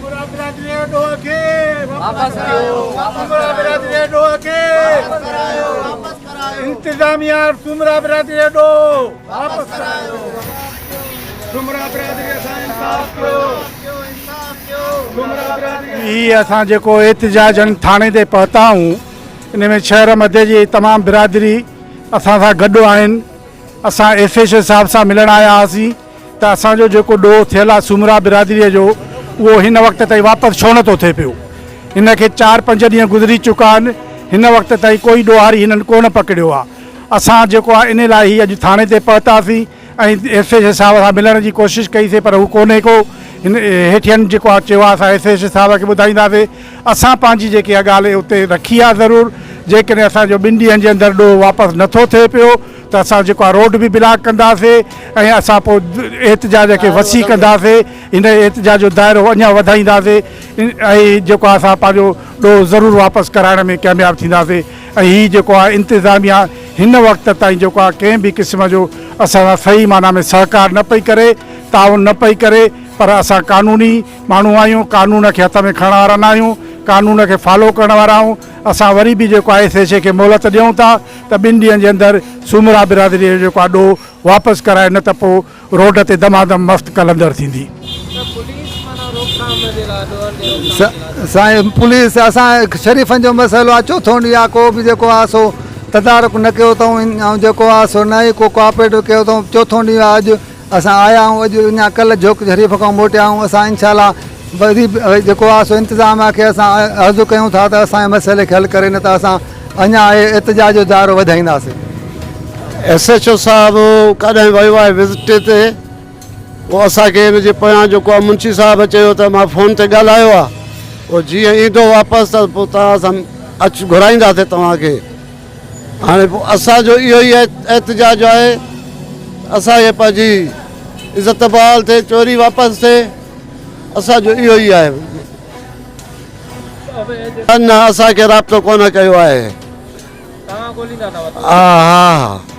سومرا برادري جو ڏوهه کي واپس ڪرايو سومرا برادري جي ڏوهه کي واپس ڪرايو انتظاميا سومرا برادري جو ڏوهه واپس ڪرايو سومرا برادري سان انصاف ڪيو سومرا برادري هي اسان جيڪو احتجاجن ٿاڻي تي پهتا آهيون ان ۾ شهر مدي جي تمام برادري اسان سان گڏ آهن اسان ايس ايڇ او صاحب سان ملڻ آيا هئاسين ته اسان جو جيڪو ڏوهه ٿيل آهي سومرا برادريء جو اهو هن وقت تائين واپس ڇو نٿو ٿئي پيو. هن کي چار پنج ڏينهن گذري چڪا آهن هن وقت تائين ڪوئي ڏوهاري هنن ڪونه پڪڙيو آهي. اسان جيڪو آهي انهي لاء هي اڄ ٿاڻي تي پهتاسين ۽ ايس ايڇ او صاحب سان ملڻ جي ڪوشش ڪئي سي پر هو ڪونهي ڪو هن هيٺين جيڪو آهي چيو آهي اسان ايس ايڇ او صاحب کي ٻڌائينداسي اسان پنهنجي جيڪي اها ڳالهه اتي رکي آهي ضرور جيڪڏهن اسان جو ٻن ڏينهن جي اندر ڏوهه واپس نٿو ٿئي پيو ته اسان جيڪو آهي روڊ به بلاڪ ڪنداسي ۽ اسان پوء احتجاج کي وسيع ڪنداسي هن احتجاج جو دائرو اڃا وڌائينداسي ۽ جيڪو آهي اسان پنهنجو ڏوهه ضرور واپس ڪرائڻ ۾ ڪامياب ٿينداسي ۽ هي جيڪو آهي انتظاميا هن وقت تائين جيڪو آهي ڪنهن به قسم جو اسان سان صحيح معنيٰ ۾ سهڪار نه پئي ڪري تعاون نه پئي ڪري پر اسان قانوني ماڻهو آهيون قانون کي هٿ ۾ کڻڻ وارا نه آهيون قانون کي فالو ڪرڻ وارا آهيون اسان وري به جيڪو آهي ايس ايڇ اي کي مهلت ڏيون ٿا ته ٻن ڏينهن جي اندر سومرا برادري جو جيڪو آهي ڏوهه واپس ڪرائي نه ته پوء روڊ تي دمادم مست قلندر ٿيندي. سائين پوليس اسان شريفن جو مسئلو آ چوٿون ڏينهن آ ڪو به جيڪو آ سو تدارڪ نه ڪيو اٿئون ۽ جيڪو آ سو نه ئي ڪو ڪوآپريٽو ڪيو اٿئون چوٿون ڏينهن آ اڄ اسان آيا آهيون اڄ اڃا ڪلهه جھوڪ شريف کان موٽيا آهيون اسان انشاء الله وري به جيڪو آ سو انتظاميا کي اسان عرض ڪيون ٿا ته اسان جي مسئلي کي حل ڪري نه ته اسان اڃا احتجاج جو دائرو وڌائينداسين. ايس ايڇ او صاحب ڪڏهن ويو آهي وزٽ تي پوء اسان کي ان جي پويان جيڪو آهي منشي صاحب چيو ته مان فون تي ڳالهايو آهي پوء جيئن ايندو واپس ته پوء توهان سان اچ گهرائينداسين توهان کي هاڻي پوء اسان جو اهو ئي احتجاج آهي اسان کي پنهنجي عزت بحال ٿئي چوري واپس ٿئي اسان جو اهو ئي آهي نه اسان کي رابطو ڪونه ڪيو آهي ها ها ها.